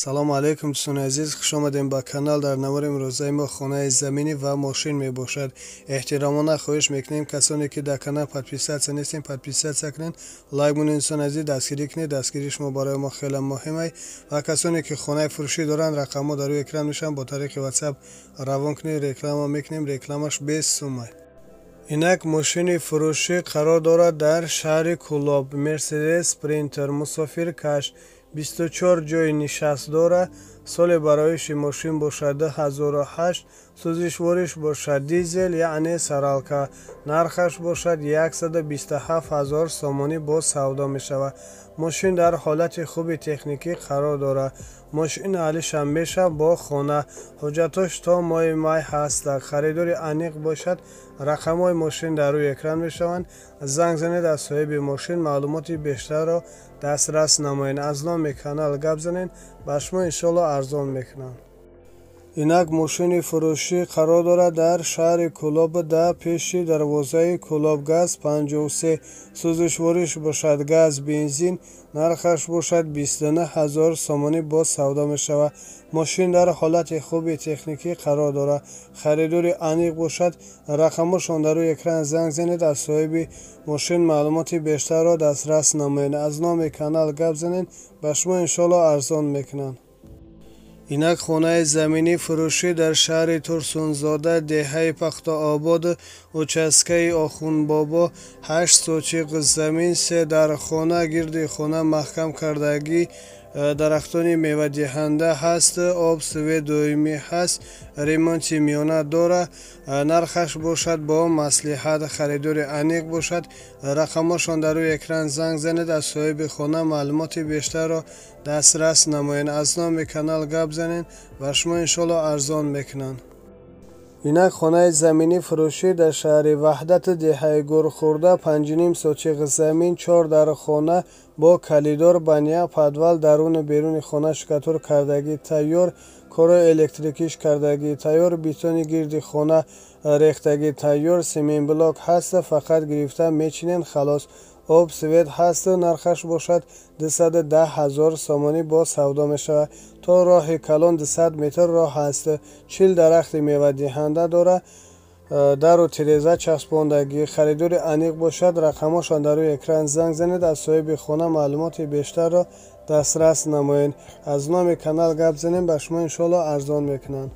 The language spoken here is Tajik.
Салому алайкум, дӯстони азиз, хуш омадем ба канал. Дар навори имрӯзаи мо хонаи заминӣ ва мошин мебошад. Эҳтиромона хоҳиш мекунем, касоне ки дар канал подписаться нестем, подписаться кунед, лайк монед. Дӯстони азиз, дастгирӣ кунед, дастгирии шумо барои мо хеле муҳим ай. Ва касоне ки хонаи фурӯшӣ доранд, рақамҳо дар рӯи экран мешаванд, бо тариқи WhatsApp равон кунед, реклама мекунем, рекламаш без сумма. Инак мошини фурӯшӣ қарор дорад дар шаҳри Кӯлоб. Мерседес Спринтер мусофиркаш, 24 ҷойи нишаст дорад. Соли бароиши мошин бошад 2008, сӯзишвориш бошад дизел, яъне саралка. Нархаш бошад 127 ҳазор сомонӣ боз савдо мешавад. Мошин дар ҳолати хуби техникӣ қарор дорад. Мошин алишам мешавад бо хона. Ҳуҷҷатош то моҳи май ҳастанд. Харидори аниқ бошад, рақамҳои мошин дар рӯи экран мешаванд. Занг занед, аз соҳиби мошин маълумоти бештарро дастрас намоед. Аз номи канал гап занед, ба шумо иншоалло арзон мекунанд. Инак мошини фурӯшӣ қарор дорад дар шаҳри Кӯлоб, дар пеши дарвозаи Кӯлоб, ГАЗ 53. Сӯзишвориш бошад газ, бензин. Нархаш бошад 29 ҳазор сомонӣ боз савдо мешавад. Мошин дар ҳолати хуби техникӣ қарор дорад. Харидори аниқ бошад, рақамҳошон дар рӯи экран, занг занед, аз соҳиби мошин маълумоти бештарро дастрас намоед. Аз номи канал гап занед, ба шумо иншоалло арзон мекунанд. Инак хонаи заминӣ фурӯшӣ дар шаҳри Турсунзода, деҳаи Пахтаобод, участкаи Охунбобо, 8 сотиқ замин, се дар хона, гирди хона маҳкам кардагӣ, дарахтони мевадиҳанда ҳаст, об, свет доимӣ ҳаст, ремонти миёна дорад. Нархаш бошад бо маслиҳат. Харидори аниқ бошад, рақамҳошон дар рӯи экран, занг занед, аз соҳиби хона маълумоти бештарро дастрас намоед. Аз номи канал гап занед, ба шумо иншоалло арзон мекунанд. Инак хонаи заминӣ фурӯшӣ дар шаҳри Ваҳдат, деҳаи Гурхӯрда, 5,5 сотиқ замин, чор дар хона бо калидор, баня, подвал, даруну беруни хона штукатур кардагӣ тайёр, корҳои электрикиш кардагӣ тайёр, бетони гирди хона рехтагӣ тайёр, семенблок ҳаст, фақат гирифта мечинен, халос. Об, свет ҳаст. Нархаш бошад 210 ҳазор сомонӣ боз савдо мешавад. То роҳи калон 200 метр роҳ ҳаст. 40 дарахти мевадиҳанда дорад, дару тиреза часпондагӣ. Харидори аниқ бошад, рақамҳошон дар рӯи экран, занг занед, аз соҳиби хона маълумоти бештарро дастрас намоед. Аз номи канал гап занем, ба шумо иншоалло арзон мекунанд.